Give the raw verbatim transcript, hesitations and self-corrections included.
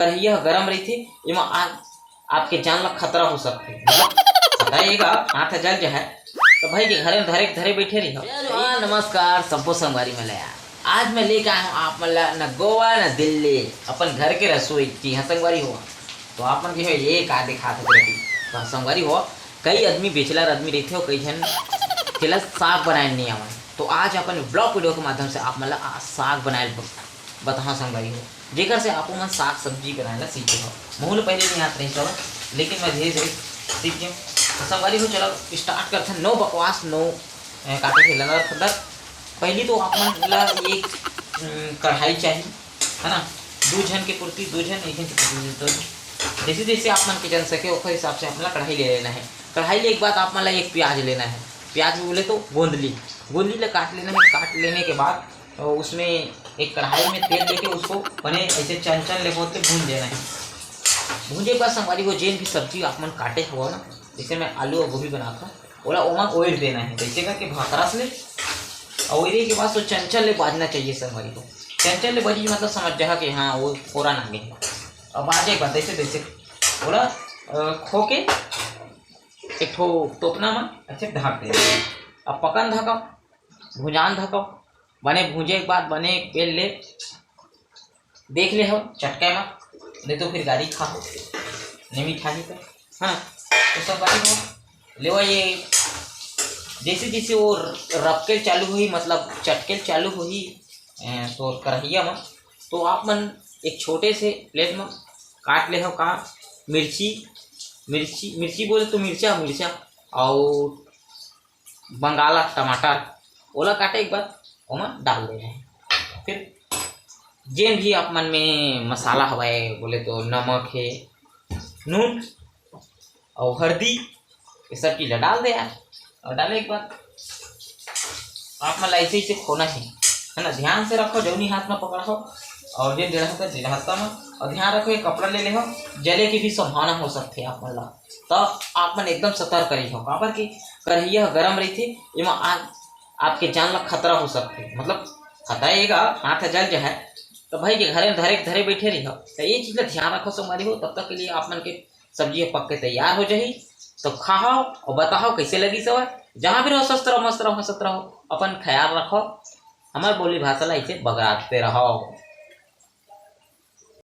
करहिया ह गरम रहिथे, एमा आग, आपके जान ला खतरा हो सकथे। मतलब, खतरा एगा, हाथ ह जल जाए, तो भाई के घरे में धरे के धरे बैठे रही। जय जोहार, नमस्कार सब्बो संगवारी मन ला। आज मैं लेके आया हूँ आप मन ला न गोवा न दिल्ली, अपन घर के रसोई। जी हाँ संगवारी हो, तो आप मन के हो ये का दिखात हूँ। तो संगवारी हो, कई आदमी bachelor आदमी रहिथे और कई झन तेला साग बनाए नहीं आवन। तो आज अपन vlog video के माध्यम से आप मन ला आ-, साग बनाए ल ब-, बताहा संगवारी हो, जेकर से आप मन साग सब्जी बनाए ला सीखे हो। महू ल पहले नहीं आत रही सब, लेकिन मैं धीरे धीरे सीख गया। तो संगवारी हो, चलो start करते हैं। No बकवास, no, ए, काटे के लदर फदर। पहली तो आप मन ला एक, उम, कढ़ाई चाहिए, है ना? दू झन के पूर्ति, दू झन, एक झन के पूर्ति, दू झन। जैसे जैसे आप मन के जन सके, ओकर हिसाब से आप मन ला कढ़ाई ले लेना है। कढ़ाई ले के बाद आप मन ला एक प्याज लेना है, प्याज बोले तो गोंदली, गोंदली ला काट लेना है। काट लेने के बाद, अ, उसमें एक कढ़ाई में तेल लेके उसको बने ऐसे चंचल ले होते भून लेना है। भूंजे के बाद संगवारी हो, जेन भी सब्जी आप मन काटे हो ना, जैसे मैं आलू और गोभी बनाता हूँ, ओला ओमा ओइर देना है, जैसे करके भाखरस ले। और ओइरे के बाद तो चंचल ले बाजना चाहिए संगवारी हो। चंचल ले बाजी मतलब समझ जा कि हाँ, वो फोरन आ गए। अब बाजे के बाद जैसे तैसे ओला, अ, खो के एक ठो टोपना में अच्छे ढक दे। अब पकन धको, भुंजान धको, बने भूंजे के बाद बने बेल ले देख ले हो चटकाए मा, नहीं तो फिर गारी खा हो, नहीं मिठाही तो, है ना? तो संगवारी हो, लेवा ये जैसे जैसे वो रपके चालू हुई, मतलब चटके चालू हुई, ए, तो करहिया मा, तो आप मन एक छोटे से प्लेट मा काट ले हो का मिर्ची, मिर्ची, मिर्ची बोले तो मिर्चा, मिर्चा और बंगाला टमाटर, ओला काटे के बाद ओमा डाल देना है। फिर जेन भी आप मन में मसाला हवय, बोले तो नमक है, नून और हल्दी, ये सब चीज ला डाल दे यार। और डाले के बाद आप मन ला ऐसे ऐसे खोना है, है ना? ध्यान से रखो, जौनी हाथ में पकड़ा हो और जे डेढ़ हाथ डेढ़ हाथ में, और ध्यान रखो ये कपड़ा ले ले हो, जले की भी संभावना हो सकती है आप मन ला। तो आप मन एकदम सतर्क रही हो, काबर कि करहिया गरम रहिथे, एमा आग, आपके जान ला खतरा हो सकथे। मतलब खतरा एगा, हाथ ह जल जाए, तो भाई के घरे में धरे के धरे बैठे रही हो, तो ये चीज ला ध्यान रखो संगवारी हो। तब तक के लिए आप मन के सब्जी ह पक के तैयार हो जाही, तो खाओ और बताओ कैसे लगी सवाल। जहाँ भी रहो स्वस्थ रहो, मस्त रहो, हंसत रहो, अपन ख्याल रखो। हमार बोली भाषा ला इसे बगराते रहो।